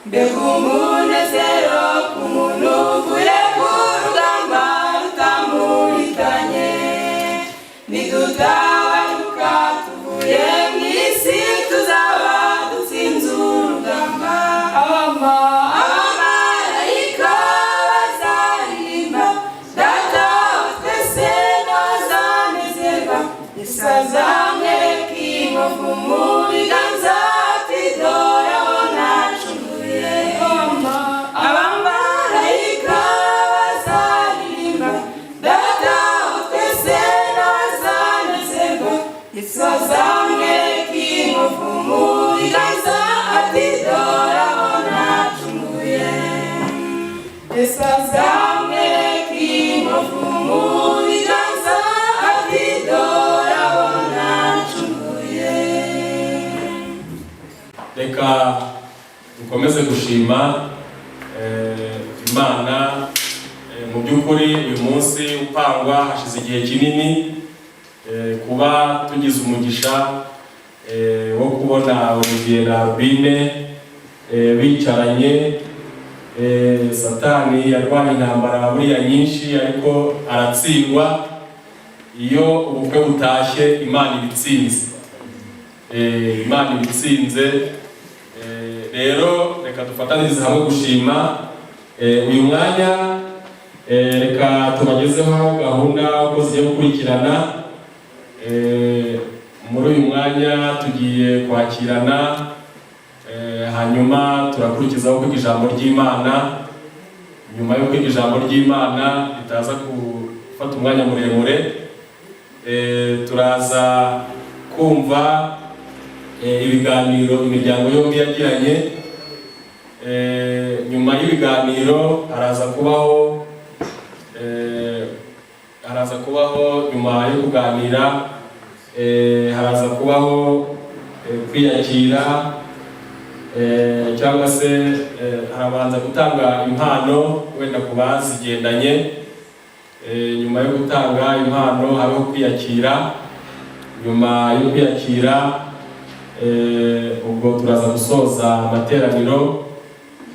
Mbega umunezero ku muntu uvuye ku rugamba rutamuhitanye! Nidutabaruka tuvuye mu isi, tuzaba dutsinze urugamba. Abamarayika bazaririmba, Data wa twese ntazanezerwa. Yesu azamwereka inkovu mu biganza, ati: "Dore aho nacunguye." Abamarayika bazaririmba, Data wa twese ntazanezerwa. Yesu azamwereka inkovu mu biganza, ati: "Dore aho nacunguye." Yesu azamwereka inkovu mu biganza, ati: "Dore aho nacunguye." Reka dukomeze gushima Imana. Mu by'ukuri uyu munsi upangwa hashize igihe kinini, kuba tugize umugisha wo kubona Olivier na Albine bicaranye. Satani yarwanya intambara buriya nyinshi, ariko aratsindwa. Iyo ubukwe butashye, Imana iba itsinze. Imana iba itsinze. Rero reka dufatanyirize hamwe gushima. Uyu mwanya, reka tubagezeho gahunda uko zigiye gukurikirana. Muri uyu mwanya tugiye kwakirana, hanyuma turakurikizaho kwiga ijambo ry'Imana. Nyuma yo kwiga ijambo ry'Imana ritaza gufata umwanya muremure, turaza kumva ibiganiro imiryango yombi yagiranye. Nyuma y'ibiganiro haraza kubaho, nyuma yo kuganira, haraza kubaho kwiyakira, cyangwa se harabanza gutanga impano wenda ku bazigendanye. Nyuma yo gutanga impano habaho kwiyakira. Nyuma yo kwiyakira, ubwo turaza gusoza amateraniro.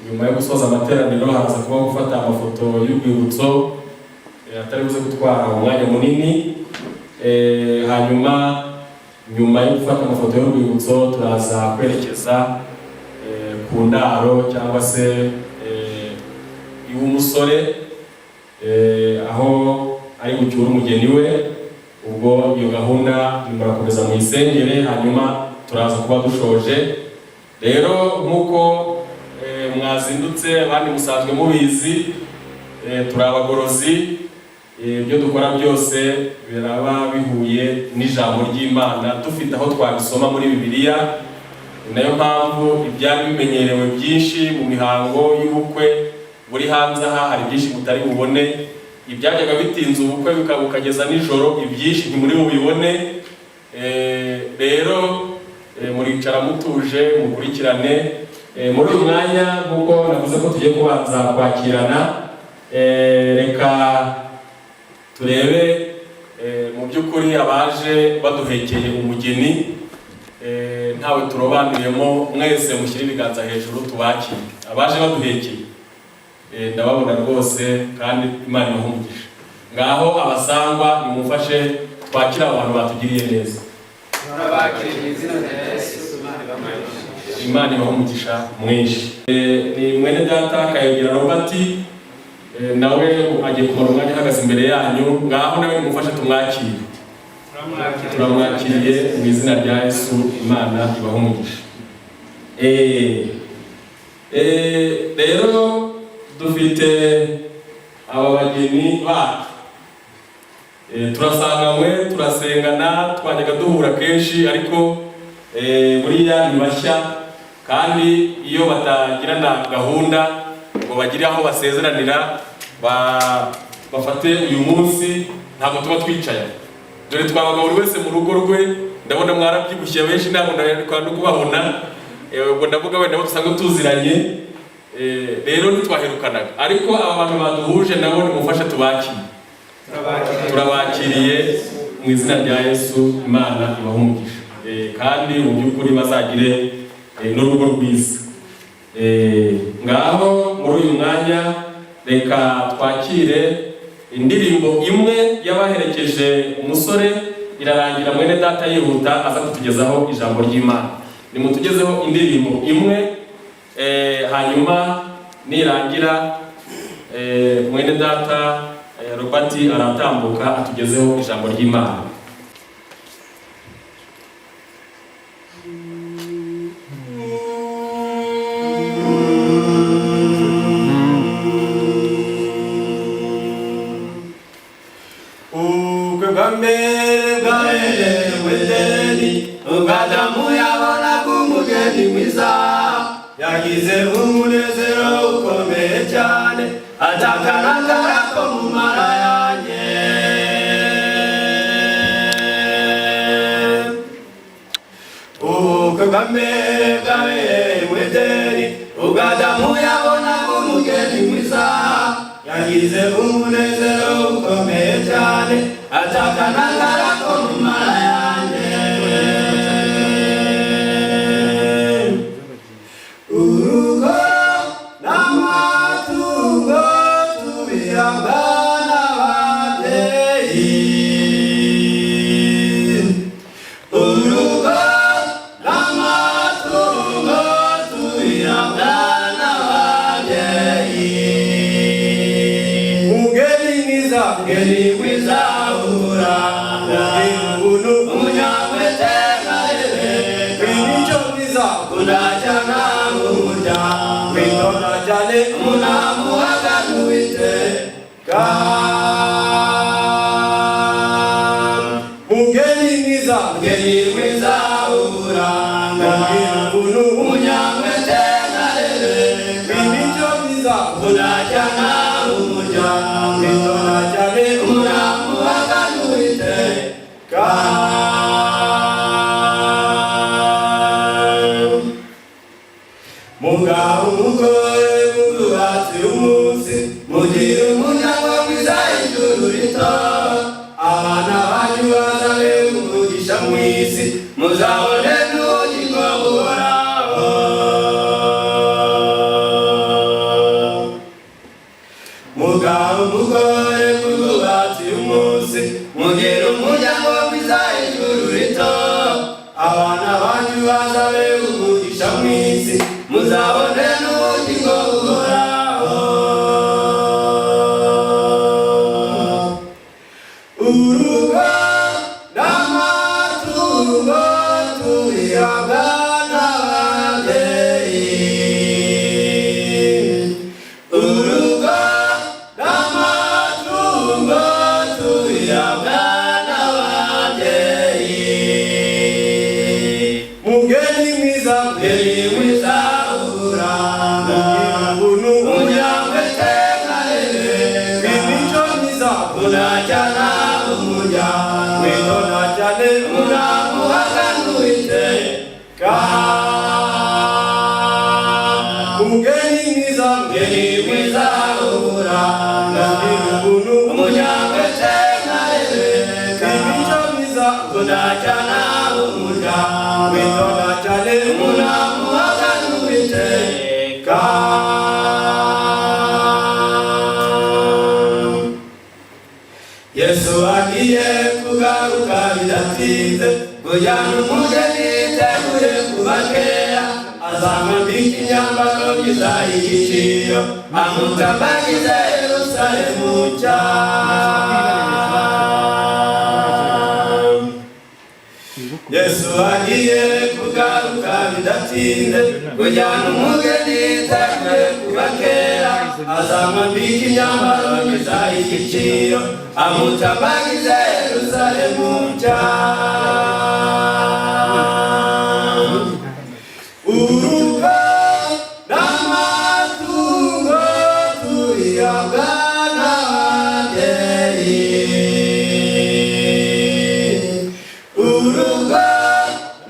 Nyuma yo gusoza amateraniro haraza kuba gufata amafoto y'urwibutso, atari buze gutwara umwanya munini. Hanyuma nyuma yo gufata amafoto y'urwibutso turaza kwerekeza ku ndaro cyangwa se iw'umusore, aho ari bucyure umugeni we. Ubwo iyo gahunda murakomeza muyisengere, hanyuma turaza kuba dushoje. Rero nk'uko mwazindutse, abandi musanzwe mubizi, turi abagorozi. Ibyo dukora byose biraba bihuye n'ijambo ry'Imana, dufite aho twabisoma muri Bibiliya. Ni nayo mpamvu ibyari bimenyerewe byinshi mu mihango y'ubukwe buri hanze aha, hari byinshi mutari bubone. Ibyajyaga bitinza ubukwe bukageza nijoro, ibyinshi ntimuri bubibone. Rero muricara mutuje mukurikirane. Muri uyu mwanya, nk'uko navuze ko tugiye kubanza kwakirana, reka turebe mu by'ukuri abaje baduhekeye umugeni, ntawe turobanuyemo, mwese mushyire ibiganza hejuru tubakire. Abaje baduhekeye, ndababona rwose kandi Imana ibahe umugisha. Ngaho abasangwa, nimumfashe twakire abantu batugiriye neza. Turabakiriye mu izina rya Yesu. Imana ibahe. Imana ibahe umugisha mwinshi. Ni mwene data Kayogera Robert, nawe agiye kumara umwanya ahagaze imbere yanyu. Ngaho nawe nimufashe tumwakire. Turamwakiriye mu izina rya Yesu. Imana ibahe umugisha. Rero dufite aba bageni bacu. Turasanganywe, turasengana, twajyaga duhura kenshi, ariko buriya ni bashya, kandi iyo batagirana gahunda ngo bagire aho basezeranira, bafate uyu munsi, ntabwo tuba twicaye. Dore twabaga buri wese mu rugo rwe. Ndabona mwarabyibushye benshi, ntabwo ndabona no kubabona. Ubwo ndavuga wenda abo dusanzwe tuziranye. Rero ntitwaherukanaga, ariko aba bantu baduhuje nabo nimufashe tubakire. Turabakiriye mu izina rya Yesu. Imana ibahe umugisha. Kandi mu by'ukuri bazagire n'urugo rwiza. Ngaho muri uyu mwanya reka twakire indirimbo imwe y'abaherekeje umusore, irarangira mwene data yihuta aza kutugezaho ijambo ry'Imana. Nimutugezeho indirimbo imwe, hanyuma nirangira mwene data Robert aratambuka atugezeho ijambo ry'Imana. Ubukwe bwa mbere bwabereye mu Edeni, ubwo Adamu yabonaga umugeni mwiza, yagize umunezero ukomeye cyane, atakanakara ko mu mara yanjye. Ubukwe bwa mbere bwabereye mu Edeni, ubwo Adamu yabonaga umugeni mwiza, yagize umunezero ukomeye cyane, atakanakara ko mu mara yanjye. Urugo n'amatungo tubihabwa n'ababyeyi. Urugo n'amatungo tubihabwa n'ababyeyi. Mugeni mwiza, mugeni mwiza uranga ubuntu, umunyamwete nkarebe, imico myiza ukunda cyane umuryango, witonda cyane unamuhaga Uwiteka. Mugeni mwiza, mugeni mwiza uranga ubuntu, umunyamwete nkarebe, imico myiza ukunda cyane umuryango, witonda cyane unamuhaga Uwiteka. Mugabo umugore mwubatse umunsi, mugire umuryango mwiza ijuru rito, abana banyu bazabe umugisha mu isi, muzabone n'ubugingo buhoraho. Mugabo umugore mwubatse umunsi, mugire umuryango mwiza ijuru rito, abana banyu bazabe umugisha mu isi, muzabone n'ubugingo buhoraho. Urugo n'amatungo tubihabwa n'ababyeyi. Urugo n'amatungo tubihabwa n'ababyeyi. Mugeni mwiza, mugeni mwiza uranga ubuntu, umunyamwete nkarebe, imico myiza ukunda cyane umuryango, witonda cyane unamuhaga n'Uwiteka. Mugeni mwiza, mugeni mwiza uranga ubuntu, umunyamwete nkarebe, imico myiza ukunda cyane umuryango, witonda cyane unamuhaga n'Uwiteka. Yesu agiye kugaruka bidatinze, kujyana umugeni yiteguye kuba kera, azamwambika imyambaro myiza y'igiciro, amutambagize Yerusalemu nshya. Yesu agiye kugaruka bidatinze, kujyana umugeni yiteguye kuba kera, azamwambika imyambaro myiza y'igiciro, amutambagize Yerusalemu nshya. Urugo n'amatungo tubihabwa n'ababyeyi. Urugo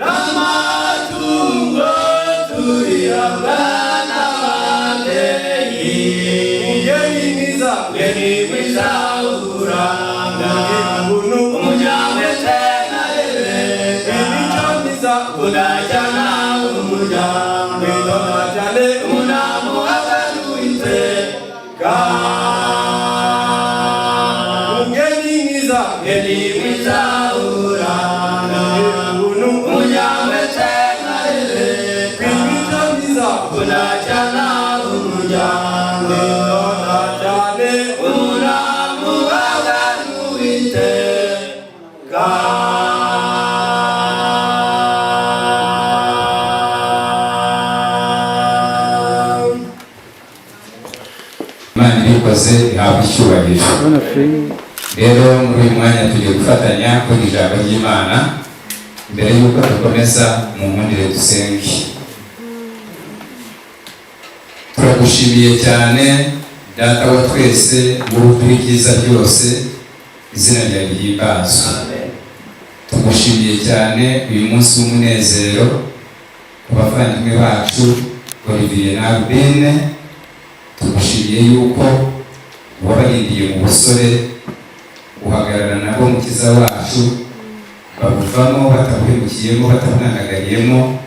n'amatungo tubihabwa n'ababyeyi. Mugeni mwiza, mugeni mwiza uranga ubuntu, umunyamwete nkarebe, imico myiza ukunda cyane umuryango, witonda cyane. Akunda cyane umuryango, akunda cyane umuramu w'Uwiteka. Imana ibikoze ihabwa icyubahiro. Rero muri uyu mwanya tugiye gufatanya kuvuga ijambo ry'Imana. Mbere y'uko dukomeza, mu nkundire dusenge. Turagushimiye cyane, Data wa twese, wowe uduha ibyiza byose, izina ryawe rihimbazwe. Tugushimiye cyane uyu munsi w'umunezero ku bavandimwe bacu Olivier na Albine. Tugushimiye yuko wabarindiye mu busore, uhagarara nabo, Mukiza wacu, babuvamo batabuhemukiyemo, batabwandagariyemo.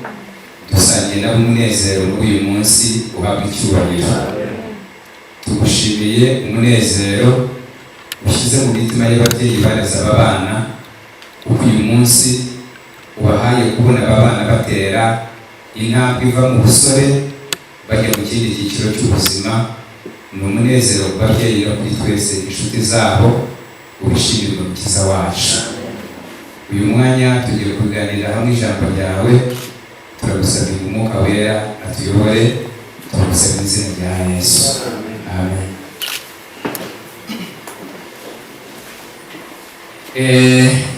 Dusangiye nabo umunezero muri uyu munsi, uhabwa icyubahiro. Tugushimiye umunezero ushyize mu mitima y'ababyeyi bareze aba bana, kuko uyu munsi ubahaye kubona aba bana batera intambwe iva mu busore bajya mu kindi cyiciro cy'ubuzima. Ni umunezero ku babyeyi no kuri twese inshuti zabo. Ubishimirwe, Mukiza wacu. Uyu mwanya tugiye kuganirira hamwe ijambo ryawe. Turagusabira Umwuka Wera atuyobore. Turagusabira izina rya Yesu, amen.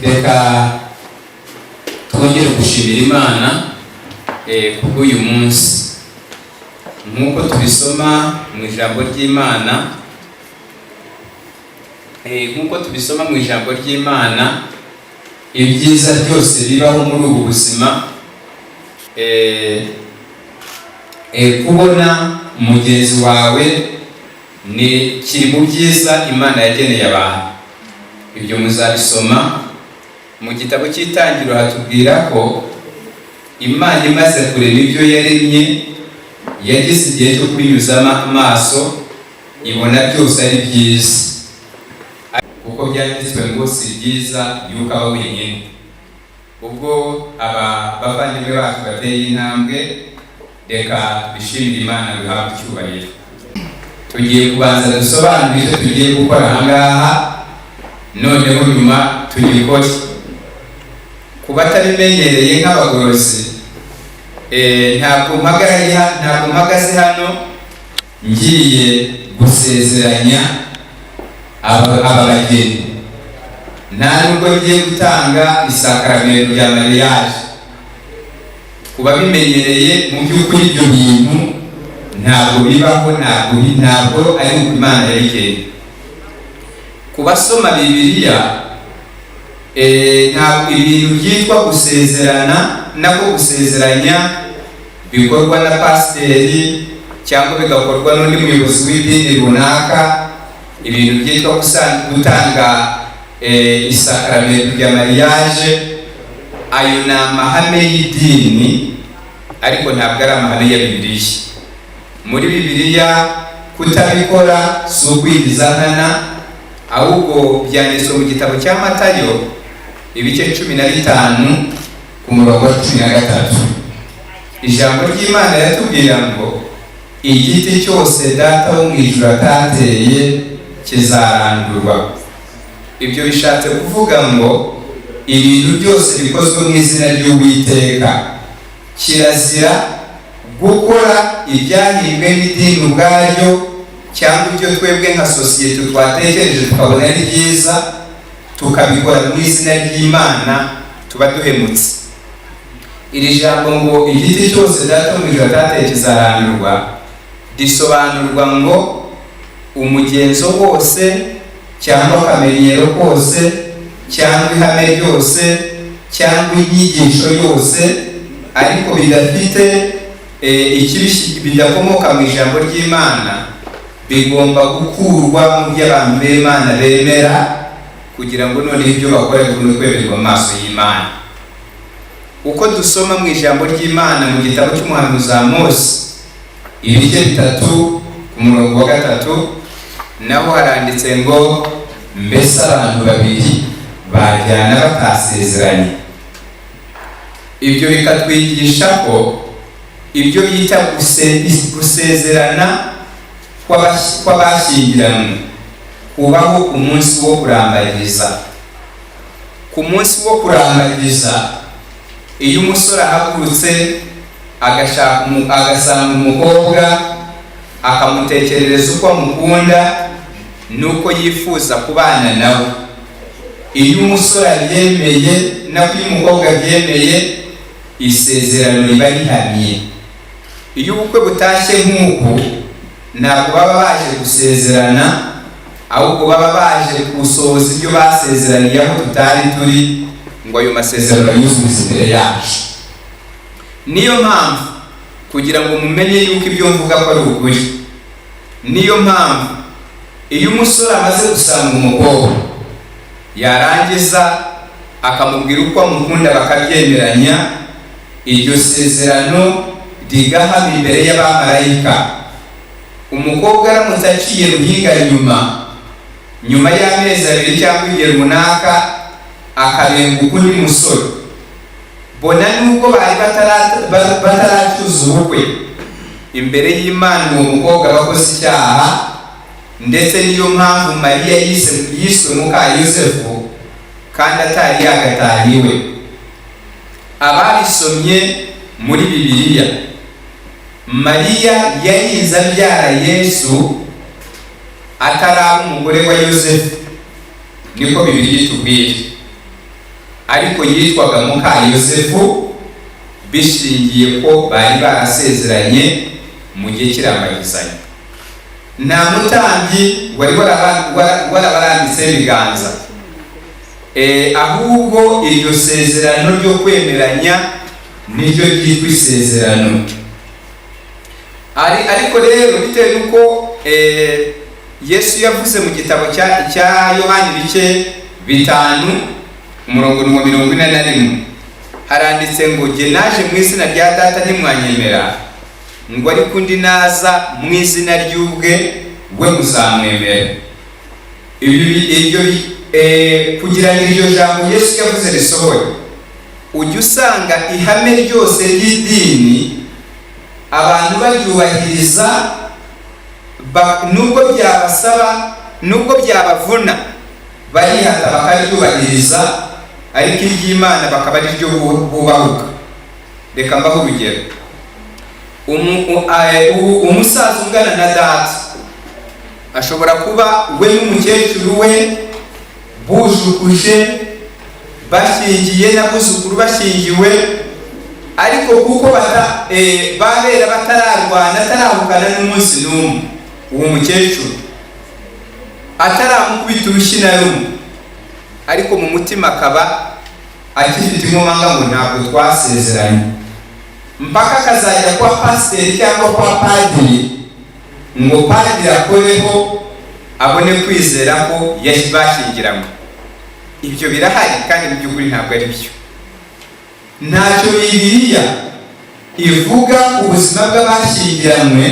Reka twongere gushimira Imana kubw'uyu munsi. Nk'uko tubisoma mu ijambo ry'Imana, nk'uko tubisoma mu ijambo ry'Imana, ibyiza byose bibaho muri ubu buzima, kubona mugenzi wawe ni kiri mu byiza Imana yageneye abantu. Ibyo muzabisoma mu gitabo cy'Itangiriro. Hatubwira ko Imana imaze kurema ibyo yaremye, yagize igihe cyo kubinyuzamo amaso, ibona byose ari byiza, kuko byanditswe ngo si byiza yuko aba wenyine. Ubwo aba bavandimwe bacu bateye intambwe, reka bishimire Imana, bihabwe icyubahiro. Tugiye kubanza dusobanure icyo tugiye gukora ahangaha, noneho nyuma tugikore. Ku batabimenyereye nk'abagorozi, ntabwo mpagaze hano ngiye gusezeranya aba bageni, nta nubwo ngiye gutanga isakaramento rya mariage. Ku babimenyereye, mu by'ukuri ibyo bintu ntabwo bibaho, ntabwo ari uko Imana yabigennye. Ku basoma Bibiliya, ntabwo ibintu byitwa gusezerana, nako gusezeranya, bikorwa na pasiteri cyangwa bigakorwa n'undi muyobozi w'idini runaka. Ibintu byitwa gutanga isakaramento rya mariage, ayo ni amahame y'idini, ariko ntabwo ari amahame ya Bibiliya. Muri Bibiliya kutabikora si ukwigiza nkana, ahubwo byanditswe mu gitabo cya Matayo ibice 15 ku murongo wa 13. Ijambo ry'Imana riratubwira ngo igiti cyose Data wo mu ijuru atateye kizarandurwa. Ibyo bishatse kuvuga ngo ibintu byose bikozwe mu izina ry'Uwiteka, kirazira gukora ibyahimbwe n'idini ubwaryo cyangwa ibyo twebwe nka sosiyete twatekereje tukabona ari byiza, tukabikora mu izina ry'Imana, tuba duhemutse. Iri jambo ngo igiti cyose Data mu ijuru atateye kizarandurwa risobanurwa ngo umugenzo wose cyangwa akamenyero kose cyangwa ihame ryose cyangwa inyigisho yose, ariko bidafite bidakomoka mu ijambo ry'Imana, bigomba gukurwa mu byo abantu b'Imana bemera, kugira ngo noneho ibyo bakora bibone kwemerwa mu maso y'Imana. Uko dusoma mu ijambo ry'Imana mu gitabo cy'umuhanuzi Amosi ibice 3 ku murongo wa 3, naho haranditse ngo mbese abantu babiri bajyana batasezeranye? Ibyo bikatwigisha ko Ibyo bita gusezerana kw'abashyingiranywe kubaho ku munsi wo kurambagiriza. Ku munsi wo kurambagiriza, iyo umusore ahagurutse agashaka agasanga umukobwa, akamutekerereza uko amukunda n'uko yifuza kubana nawe, iyo umusore abyemeye nako iyo umukobwa abyemeye, isezerano riba rihamye. Iyo ubukwe butashye nk'uku, ntabwo baba baje gusezerana, ahubwo baba baje gusohoza ibyo basezeraniye aho tutari turi, ngo ayo masezerano yuzuze imbere yacu. Niyo mpamvu, kugira ngo mumenye yuko ibyo mvuga ko ari ukuri, niyo mpamvu iyo umusore amaze gusanga umukobwa, yarangiza akamubwira uko amukunda, bakabyemeranya, iryo sezerano rigahama imbere y'abamarayika. Umukobwa aramutse aciye ruhinga nyuma y'amezi 2 cyangwa igihe runaka, akabenguka undi musore, bona nubwo bari bataracuza ubukwe, imbere y'Imana uwo mukobwa aba akoze icyaha. Ndetse niyo mpamvu Mariya yiswe muka Yosefu kandi atari yagatahiwe. Ababisomye muri Bibiliya, Mariya yarinze abyara Yesu ataraba umugore wa Yosefu, niko Bibiliya itubwira, ariko yitwaga muka Yosefu bishingiye ko bari barasezeranye mu gihe cy'irambagizanya. Nta mutambyi wari warabarambitseho ibiganza, ahubwo iryo sezerano ryo kwemeranya niryo ryitwa isezerano. Ariko rero bitewe n'uko Yesu yavuze mu gitabo cya Yohani ibice 5 umurongo wa 41, haranditse ngo: "Jye naje mu izina rya Data ntimwanyemera, ngo ariko undi naza mu izina ry'ubwe we muzamwemera." Kugira ngo iryo jambo Yesu yavuze risohore, ujya usanga ihame ryose ry'idini abantu baryubahiriza, nubwo byabasaba, nubwo byabavuna, barihata bakaryubahiriza, ariko iry'Imana bakaba ari ryo bubahuka. Reka mbaho urugero. Umusaza ungana na data ashobora kuba we n'umukecuru we bujukuje, bashyingiye, n'abuzukuru bashyingiwe, ariko kuko babera batararwana, atarahukana n'umunsi n'umwe, uwo mukecuru ataramukubita urushyi na rumwe, ariko mu mutima akaba akifite inkomanga ngo ntabwo twasezeranye, mpaka akazajya kwa pasiteri cyangwa kwa padiri ngo padiri akoreho abone kwizera ko bashyingiranywe. Ibyo birahari kandi mu by'ukuri ntabwo ari byo. Ntacyo Bibiliya ivuga ku buzima bw'abashyingiranywe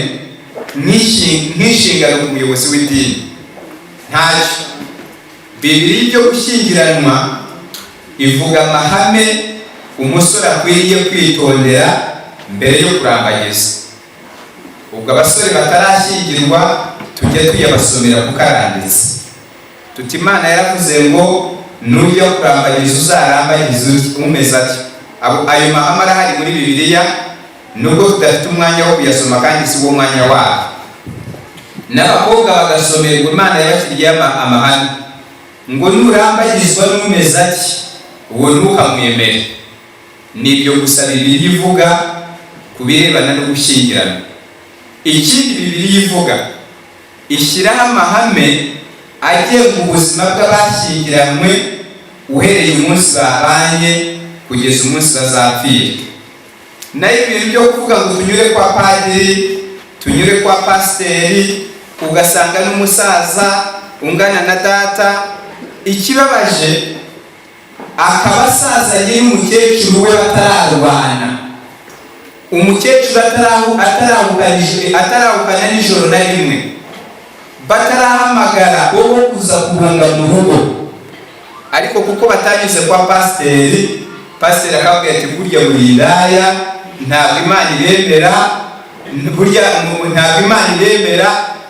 nk'inshingano ku muyobozi w'idini. Ntacyo Bibiliya ibyo gushyingiranwa ivuga, amahame umusore akwiriye kwitondera mbere yo kurambagiza. Ubwo abasore batarashyingirwa tujya tuyabasomera kuko aranditse tuti: "Imana yaravuze ngo nujya kurambagiza uzarambagize umeze atyo." Ayo mahame arahari muri Bibiliya, nubwo tudafite umwanya wo kuyasoma kandi si wo mwanya wabo. N'abakobwa bagasomerwa, Imana yabashyiriyeho amahame ngo nurambagizwa n'umeze ati uwo ntukamwemere. Nibyo gusa Bibiliya ivuga ku birebana no gushyingiranwa. Ikindi Bibiliya ivuga, ishyiraho amahame agenga ubuzima bw'abashyingiranywe uhereye umunsi babanye kugeza umunsi bazapfira. Nayo ibintu byo kuvuga ngo tunyure kwa padiri, tunyure kwa pasiteri, ugasanga n'umusaza ungana na data, ikibabaje akaba asazanye n'umukecuru we batararwana, umukecuru atarahukana nijoro na rimwe, batarahamagara wowe kuza kubunga mu rugo, ariko kuko batanyuze kwa pasiteri, pasiteri akabwira ati burya buri indaya. Ntabwo Imana ibemera burya, ntabwo Imana ibemera.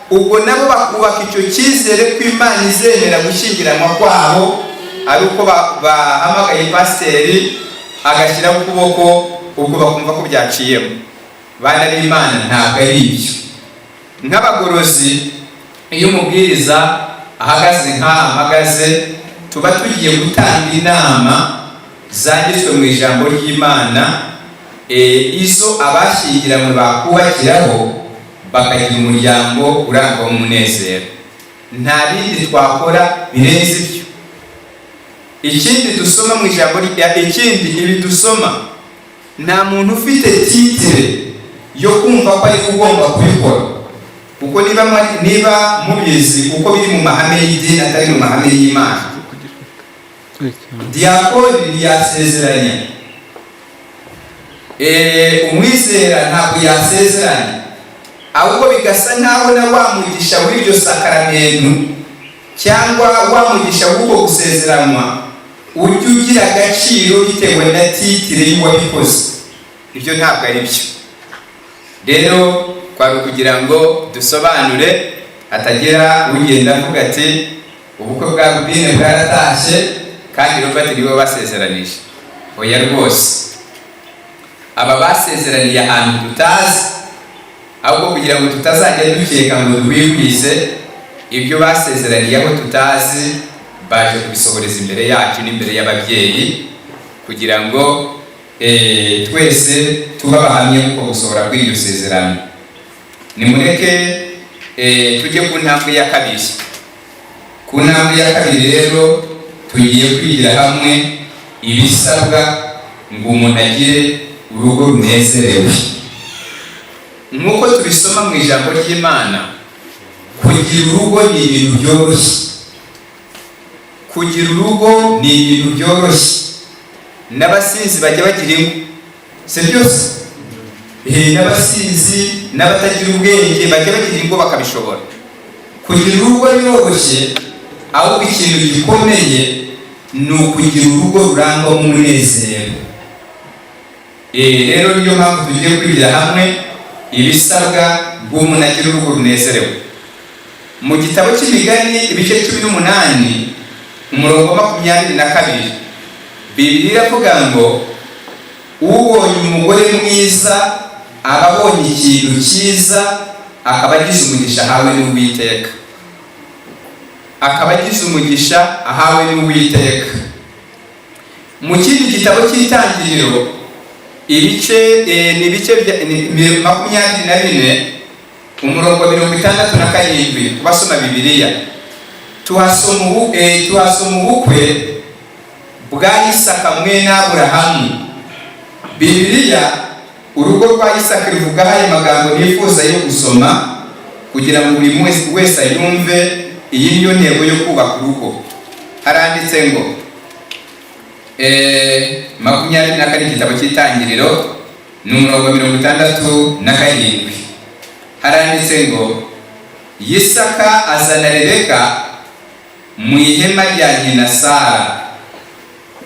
Ubwo nabo bakubaka icyo cyizere ko Imana izemera gushyingiranwa kwabo ari uko bahamagaye pasiteri agashyiraho ukuboko, ubwo bakumva ko byaciyemo. Bana b'Imana, ntabwo ari ibyo. Nk'abagorozi, iyo umubwiriza ahagaze nk'aha ahagaze, tuba tugiye gutanga inama zanditswe mu ijambo ry'Imana, izo abashyingiranywe bakubakiraho bakagira umuryango urangwa umunezero. Nta bindi twakora birenze ibyo. Ikindi dusoma mu ijambo rya, ikindi ibi dusoma, nta muntu ufite titre yo kumva ko ari ugomba kubikora, kuko niba mubizi uko biri mu mahame y'idini, atari mu mahame y'Imana, diyakoni ntiyasezeranya, umwizera ntabwo yasezeranya, ahubwo bigasa nkaho na wa mugisha w'iryo sakaramentu cyangwa wa mugisha w'ubwo gusezeranywa ujya ugira agaciro bitewe na titre y'uwabikoze. Ibyo ntabwo ari byo. Rero kwari ukugira ngo dusobanure, hatagira ugenda avuga ati ubukwe bwa Rubine bwaratashye kandi Robert niwe basezeranije. Oya rwose, aba basezeraniye ahantu tutazi, ahubwo kugira ngo tutazajya dukeka ngo duhwihwise ibyo basezeraniye aho tutazi, baje kubisohoreza imbere yacu n'imbere y'ababyeyi, kugira ngo twese tuba abahamya kuko gusohora kw'iryo sezerano. Nimureke tujye ku ntambwe ya kabiri. Ku ntambwe ya kabiri rero, tugiye kwigira hamwe ibisabwa ngo umuntu agire urugo runezerewe. Nk'uko tubisoma mu ijambo ry'Imana, kugira urugo ni ibintu byoroshye. Kugira urugo ni ibintu byoroshye. N'abasinzi bajya bagira ingo, si byose? N'abasinzi n'abatagira ubwenge bajya bagira ingo bakabishobora. Kugira urugo biroroshye, ahubwo ikintu gikomeye ni ukugira urugo rurangwamo umunezero. Rero niyo mpamvu tugiye kwigira hamwe ibisabwa ngo umuntu agire urugo runezerewe. Mu gitabo cy'Imigani, ibice 18, umurongo wa 22, Bibiliya iravuga ngo ubonye umugore mwiza aba abonye ikintu cyiza, akaba agize umugisha ahawe n'Uwiteka, akaba agize umugisha ahawe n'Uwiteka. Mu kindi gitabo cy'Itangiriro, ibice ni ibice 24, umurongo 67, ku basoma Bibiliya, tuhasoma ubukwe bwa Isaka mwene Aburahamu. Bibiliya urugo rwa Isaka ruvugaho aya magambo nifuza yo gusoma kugira ngo buri wese ayumve. Iyi niyo ntego yo kubaka urugo. Haranditse ngo 24, igitabo cy'Itangiriro, ni umurongo 67. Haranditse ngo Yisaka azana Rebeka mu ihema rya nyina Sara,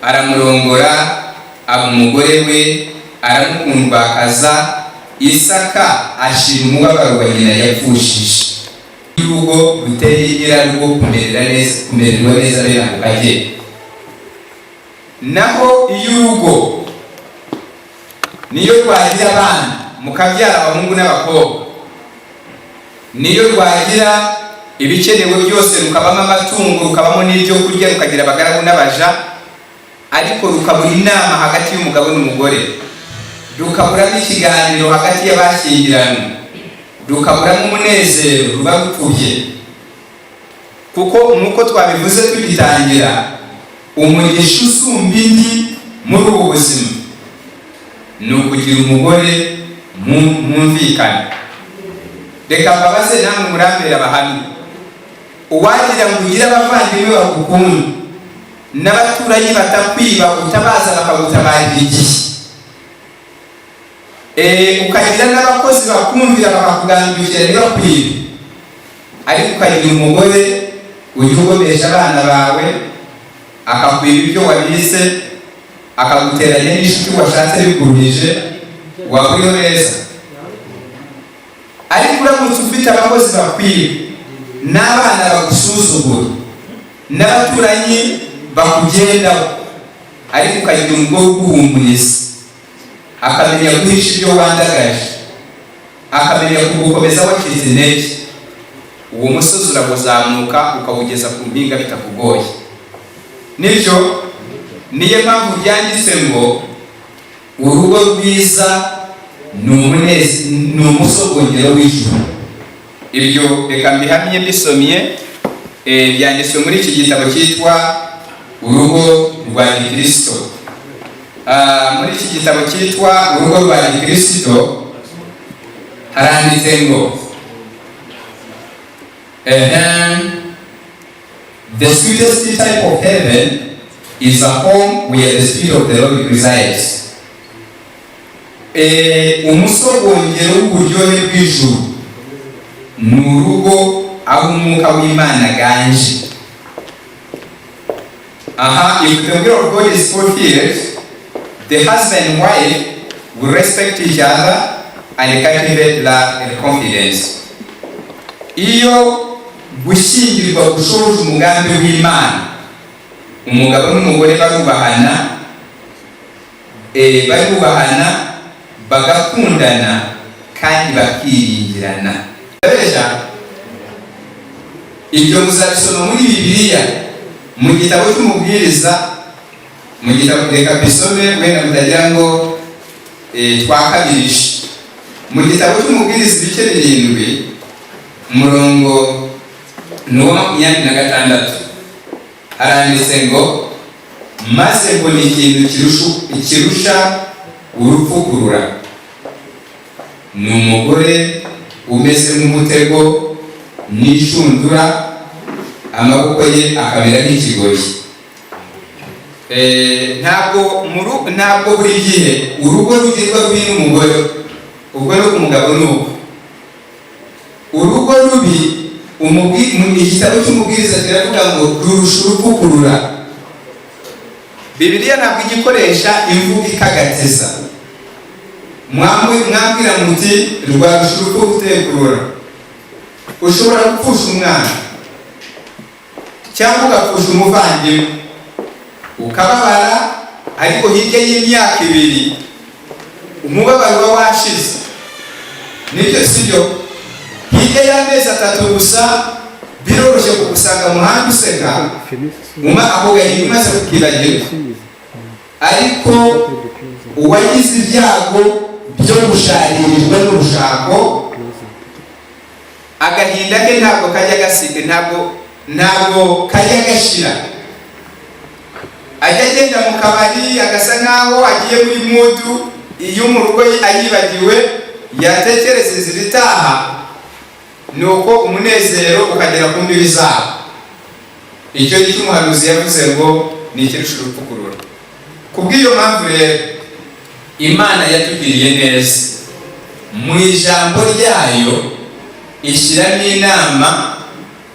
aramurongora, aba umugore we, aramukundwakaza. Isaka ashira umubabaro wa nyina yapfushije. Urugo ruteye nyirarugo kumererwa neza bene ako kageni. Naho iyo urugo niyo rwagira abana, mukabyara abahungu n'abakobwa, niyo rwagira ibikenewe byose, rukabamo amatungo, rukabamo n'ibyo kurya, rukagira abagaragu n'abaja, ariko rukabura inama hagati y'umugabo n'umugore, rukaburamo ikiganiro hagati y'abashyingiranywe, rukaburamo umunezero, ruba rupfubye. Kuko nk'uko twabivuze tugitangira, umugisha usumba indi muri ubu buzima ni ukugira umugore mwumvikana. Reka mbabaze namwe murambere abahamya: uwagira ngo ugire abavandimwe bagukunda n'abaturanyi batakwiba, utabaza bakagutabarira igihe, ukagira n'abakozi bakumvira bakakugandukira ntibakwibe, ariko ukagira umugore ujya ugomesha abana bawe, akakwiba ibyo wabise, akaguteranya n'inshuti washatse biguruhije. Waba uriho neza. Ariko uramutse ufite abakozi bakwiba, n'abana bagusuzugura, n'abaturanyi bakugendaho, ariko ukagira umugore uguhumuriza, akamenya guhisha ibyo wandagaje, akamenya kugukomeza wacitse intege, uwo musozi urawuzamuka ukawugeza ku mpinga bitakugoye. Nibyo, niyo mpamvu byanditse ngo urugo rwiza ni umusogongero w'ijuru. Ibyo reka mbihamye mbisomye. Byanditswe muri iki gitabo cyitwa Urugo rwa Gikristo. Muri iki gitabo cyitwa Urugo rwa Gikristo haranditse ngo "The sweetest type of heaven is a home where the Spirit of the Lord resides." Umusogongero w'uburyohe bw'ijuru ni urugo aho umwuka w'Imana aganje. Aha, if the will of God is fulfilled, the husband and wife will respect each other and cultivate love and confidence. Iyo gushyingirwa gushoje umugambi w'Imana, umugabo n'umugore barubahana, barubahana, bagakundana kandi bakiringirana. Ndabeshya? Ibyo muzabisoma muri Bibiliya, mu gitabo cy'Umubwiriza, mu gitabo, reka mbisome wenda mutagira ngo twakabirije. Mu gitabo cy'Umubwiriza, ibice 7, umurongo ni uwa 26, haranditse ngo: "Maze mbona ikintu kirusha urupfu kurura, ni umugore umeze nk'umutego n'inshundura, amaboko ye akamera nk'ikigoyi." Ntabwo buri gihe urugo rugirwa rubi n'umugore, ubwo no ku mugabo ni uko. Urugo rubi, igitabo cy'Umubwiriza kiravuga ngo rurusha urupfu kurura. Bibiliya ntabwo igikoresha imvugo ikagatiza. Mwambwira muti rwarusha urupfu gutekurura? Ushobora gupfusha umwana cyangwa ugapfusha umuvandimwe, ukababara, ariko hirya y'imyaka 2 umubabaro uba washize. Nibyo, sibyo? Hirya y'amezi 3 gusa biroroshye kugusanga mu muhanda useka, ako gahinda umaze kukibagirwa. Ariko uwagize ibyago byo gusharirirwa n'urushako, agahinda ke ntabwo kajya gasiga, ntabwo kajya gashira. Ajya agenda mu kabari agasa nkaho agiye muri mood iyo mu rugo ayibagiwe, yatekereza inzira itaha, ni uko umunezero ukagera ku mbibi zabo. Icyo gicyo umuhanuzi yavuze ngo ni ikirusha urupfu kurura. Ku bw'iyo mpamvu rero, Imana yatugiriye neza, mu ijambo ryayo ishyiramo inama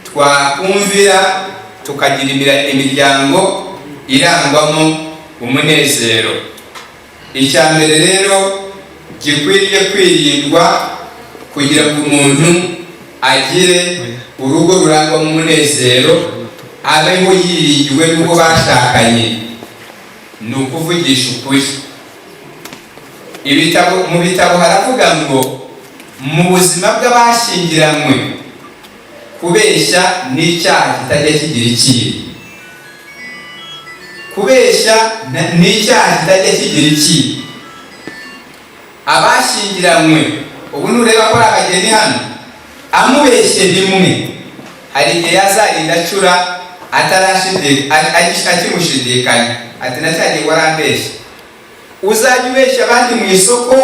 twakumvira tukagira imiryango irangwamo umunezero. Icya mbere rero gikwiriye kwirindwa kugira ngo umuntu agire urugo rurangwamo umunezero, abeho yiringiwe n'uwo bashakanye, ni ukuvugisha ukuri. Ibitabo, mu bitabo haravuga ngo mu buzima bw'abashyingiranywe, kubeshya ni icyaha kitajya kigira ikibi. Kubeshya ni icyaha kitajya kigira ikibi. Abashyingiranywe, ubu nureba ko ari abageni hano, amubeshye rimwe, hari igihe yazarinda acura akimushidikanya, ati: "Na cyagihe warambeshye." Uzajya ubeshya abandi mu isoko,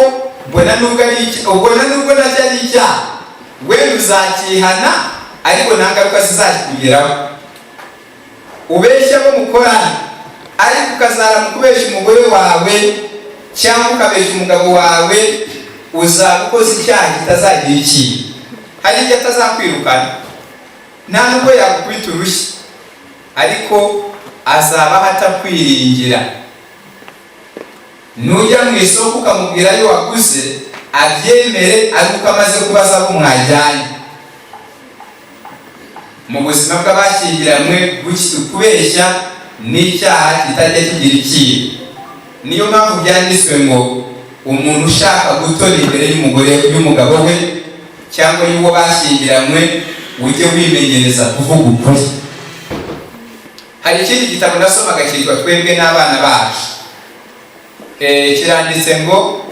mbona nubwo ari ubona nubwo nacyo ari icyaha, wenda uzakihana, ariko nta ngaruka zizakugeraho. Ubeshya abo mukorana, ariko ukazara mu kubeshya umugore wawe cyangwa ukabeshya umugabo wawe, uzaba ukoze icyaha kitazagira ikibi. Hari igihe atazakwirukana, nta nubwo yagukubita urushyi, ariko azabaho atakwiringira. Nujya mu isoko ukamubwira ayo waguze, abyemere ari uko amaze kubaza abo mwajyanye. Mu buzima bw'abashyingiranywe, kubeshya n'icyaha kitajya kigira ikibi. Niyo mpamvu byanditswe ngo umuntu ushaka gutona imbere y'umugore, y'umugabo we cyangwa y'uwo bashyingiranywe, ujye wimenyereza kuvuga ukuri. Hari ikindi gitabo nasomaga cyitwa "Twebwe n'Abana Bacu". Kiranditse ngo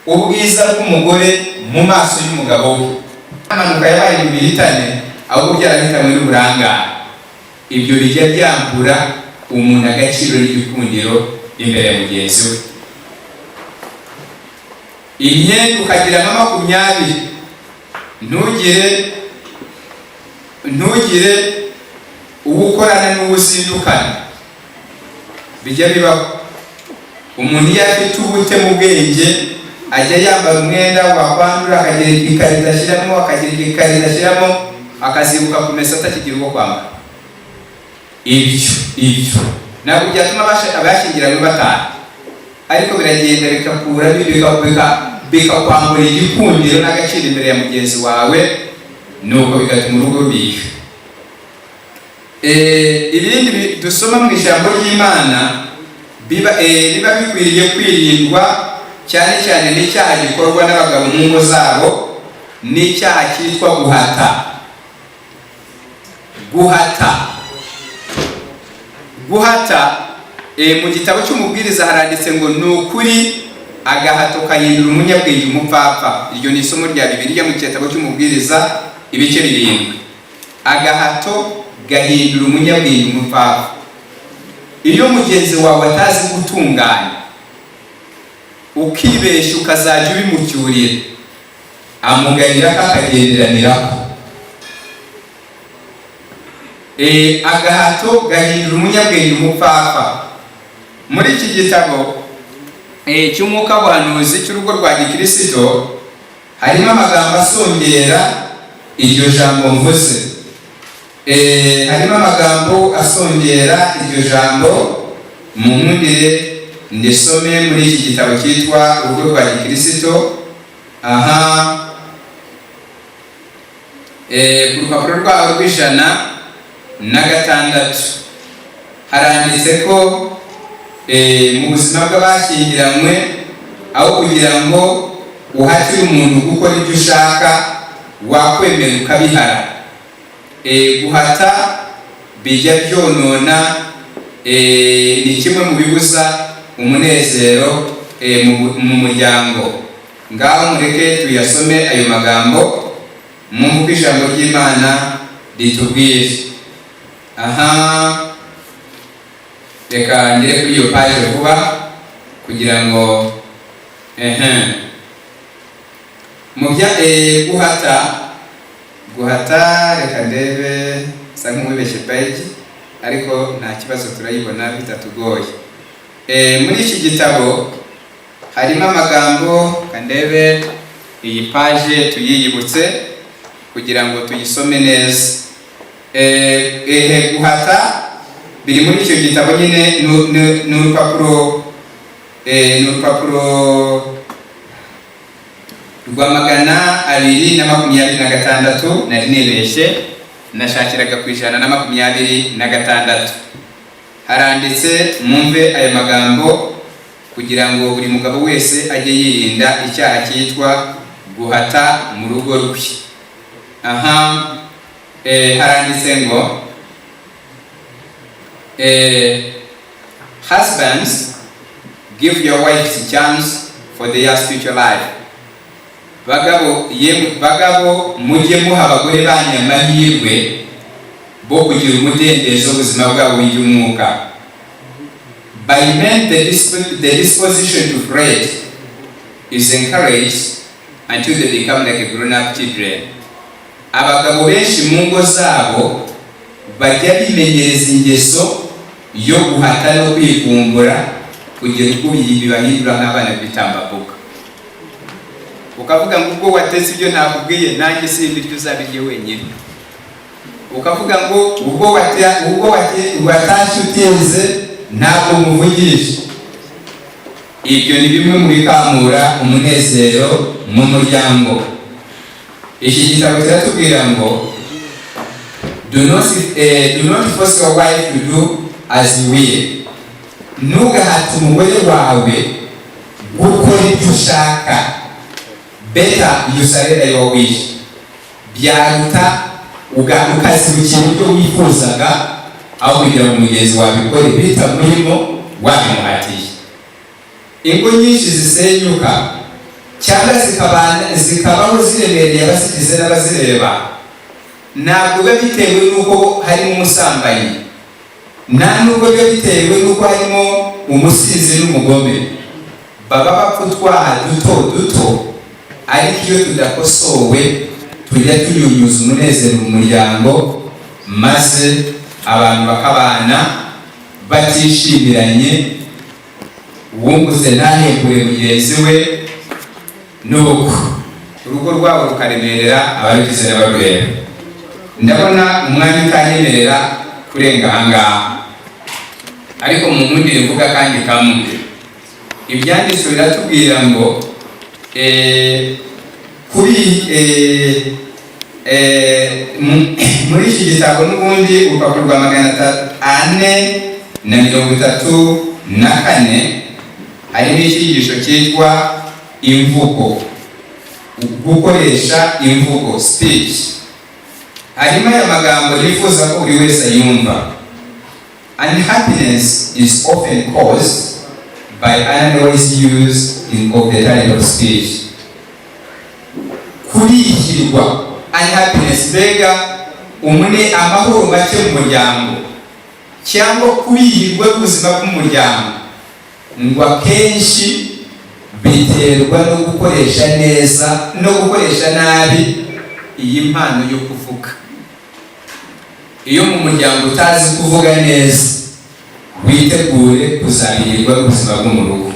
ubwiza bw'umugore mu maso y'umugabo we. Impanuka yabaye mu bihitane, ahubwo byarahitanywe n'uburangare. Ibyo bijya byambura umuntu agaciro n'igikundiro imbere ya mugenzi we. Imyenda ukagira nka 20, ntugire uwo ukorana n'uwo uzindukana. Bijya bibaho. Umuntu iyo afite ubute mu bwenge, ajya yambara umwenda, wakwandura akagira ikarita ashyiramo, akagira ikarita ashyiramo, akazibuka kumesa atakigira uwo kwambara. Ibyo ntabwo byatuma abashyingiranywe batana, ariko biragenda bikakura, bikakwambura igikundiro n'agaciro imbere ya mugenzi wawe, nuko bigatuma urugo rubiha. Ibindi dusoma mu ijambo ry'Imana biba bikwiriye kwirindwa cyane cyane n'icyaha gikorwa n'abagabo mu ngo zabo, n'icyaha cyitwa guhata. Guhata, guhata, mu gitabo cy'Umubwiriza haranditse ngo ni ukuri agahato kahindura umunyabwenge umupfapfa. Iryo ni isomo rya Bibiliya mu gitabo cy'Umubwiriza, ibice 7. Agahato gahindura umunyabwenge umupfapfa. Iyo mugenzi wawe atazi gutunganya, ukibeshya ukazajya ubimucyurira, amuganira ko akagenderaniraho. Agahato gahindura umunyabwenge umupfapfa. Muri iki gitabo cy'Umwuka Buhanuzi cy'Urugo rwa Gikirisito harimo amagambo asongera iryo jambo mvuze. Harimo amagambo asongera iryo jambo. Munkundire ndisome muri iki gitabo cyitwa Urugo rwa Gikirisito. Aha, ku rupapuro rwaho rw'106 haranditse ko mu buzima bw'abashyingiranywe, aho kugira ngo uhatire umuntu gukora ibyo ushaka, wakwemera ukabihara. Guhata bijya byonona, ni kimwe mu bibuza umunezero mu muryango. Ngaho mureke tuyasome ayo magambo, mwumve uko ijambo ry'Imana ritubwira. Aha, reka ngere kuri iyo paje vuba kugira ngo ehe mu bya guhata. Guhata, reka ndebe, nsa nk'uwibeshye page, ariko nta kibazo, turayibona bitatugoye. Muri iki gitabo harimo amagambo. Kandebe iyi page tuyiyibutse kugira ngo tuyisome neza. Guhata biri muri icyo gitabo nyine, ni urupapuro rwa 226. Nari nibeshye, nashakiraga ku 126. Haranditse, mwumve aya magambo kugira ngo buri mugabo wese ajye yirinda icyaha cyitwa guhata mu rugo rwe. Aha, haranditse ngo "Husbands, give your wives chance for their spiritual life." Bagabo yemwe, bagabo, mujye muha abagore banyu amahirwe bo kugira umudendezo w'ubuzima bwabo w'iby'umwuka. By men, the disposition to fret is encouraged until they become like grown-up children. Abagabo benshi mu ngo zabo bajya bimenyereza ingeso yo guhata no kwikumbura kugera ubwo bibahindura nk'abana b'ibitambambuga. Ukavuga ngo ubwo watetse ibyo ntakubwiye, nanjye simbiryo, uzabirye wenyine. Ukavuga ngo ubwo watashye utinze, ntabwo muvugisha. Ibyo ni bimwe mu bikamura umunezero mu muryango. Iki gitabo kiratubwira ngo do not force your wife to do as you will. Ntugahate umugore wawe gukora ibyo ushaka. Better you surrender your wish. Byaruta ukazibukira ibyo wifuzaga aho kugira ngo mugenzi wawe abikore bitamurimo wabimuhatiye. Ingo nyinshi zisenyuka cyangwa zikabaho ziremereye abazigize n'abazireba, ntabwo biba bitewe n'uko harimo umusambanyi, nta nubwo biba bitewe n'uko harimo umusinzi n'umugome. Baba bapfa utwaha duto duto, ariko iyo tudakosowe tujya tunyunyuza umunezero mu muryango, maze abantu bakabana batishimiranye, uwungutse ntahembure mugenzi we, nuko urugo rwabo rukaremerera abarugize n'abarureba. Ndabona umwanya utanyemerera kurenga ahangaha, ariko mu nkundire mvuga kandi kamwe. Ibyanditswe biratubwira ngo kuri muri iki gitabo n'ubundi, urupapuro rwa 434, harimo icyigisho cyitwa imvugo, gukoresha imvugo, speech. Harimo aya magambo nifuza ko buri wese ayumva: "Unhappiness is often caused by unwise use of the talent of speech." Kurihirwa, unhappiness, mbega umune amahoro make mu muryango cyangwa kubihirwa n'ubuzima bw'umuryango, ngo akenshi biterwa no gukoresha neza no gukoresha nabi iyi mpano yo kuvuga. Iyo mu muryango utazi kuvuga neza, witegure kuzabihirwa n'ubuzima bwo mu rugo,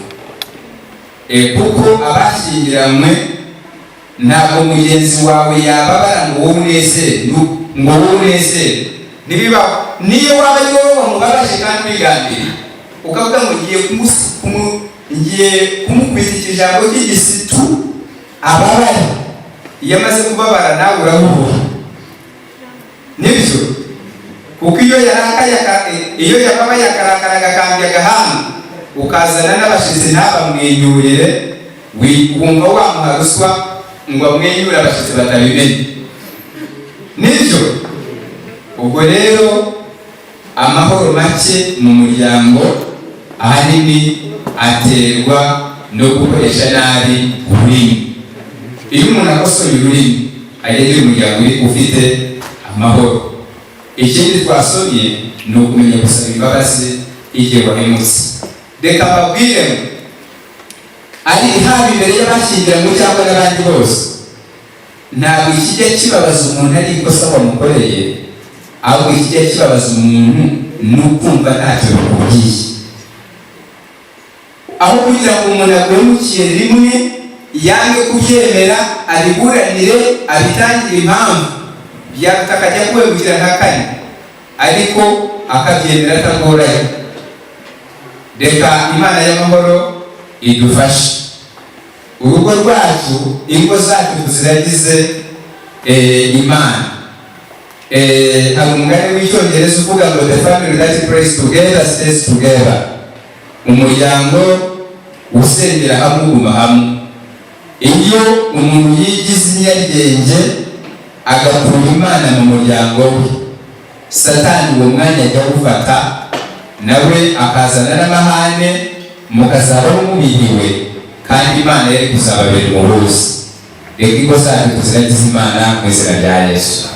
kuko abashyingiranywe ntabwo mugenzi wawe yababara ngo wowe unezere, ngo wowe unezere, ntibibaho. Niyo waba ari wowe wamubabaje kandi ubigambiriye, ukavuga ngo ngiye kumukubita ijambo ry'igisitu ababare, iyo amaze kubabara nawe urahuha. Nibyo, kuko iyo yarakaye, iyo yababaye akarakara agakambya agahanga, ukazana n'abashyitsi ntabamwenyurire, wumva wamuha ruswa ngo amwenyure abashyitsi batabimenye. Nibyo. Ubwo rero amahoro make mu muryango ahanini aterwa no gukoresha nabi ururimi. Iyo umuntu akosoye ururimi, ajya agira umuryango ufite amahoro. Ikindi twasomye ni ukumenya gusaba imbabazi igihe wahemutse. Reka mbabwire ngo ari haba imbere y'abashyingiranywe cyangwa n'abandi bose, ntabwo ikijya kibabaza umuntu ari ikosa wamukoreye, ahubwo ikijya kibabaza umuntu ni ukumva ntacyo bikubwiye. Aho kugira ngo umuntu aguhemukiye rimwe yange kubyemera, abiburanire, abitangire impamvu, byaruta akajya kuwegukira nka kane ariko akabyemera atagoranye. Reka Imana y'amahoro idufashe, urugo rwacu, ingo zacu tuziragize Imana. Hari umugani w'Icyongereza uvuga ngo "The family that prays together stays together." Umuryango usengera hamwe uguma hamwe. Iyo umuntu yigize inyaryenge agakura Imana mu muryango we, Satani uwo mwanya ajya awufata, nawe akazana n'amahane, mukazabaho mubihiwe kandi Imana yari kuzababera umuhuza. Reka ingo zacu tuziragize Imana mu izina rya Yesu.